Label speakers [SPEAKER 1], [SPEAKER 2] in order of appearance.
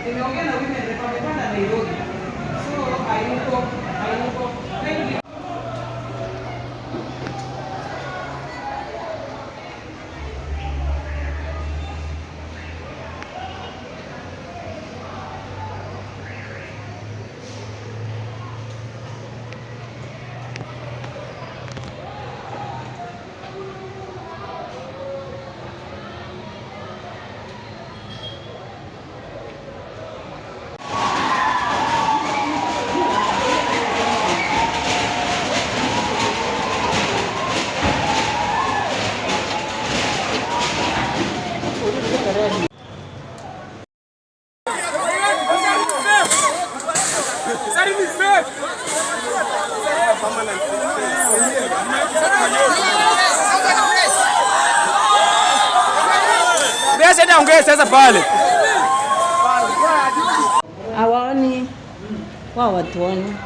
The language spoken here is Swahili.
[SPEAKER 1] Nimeongea na women rep, amepanda Nairobi. So hayuko, hayuko. Kindly.
[SPEAKER 2] Ongea sasa pale.
[SPEAKER 3] Hawaoni wao, watuoni.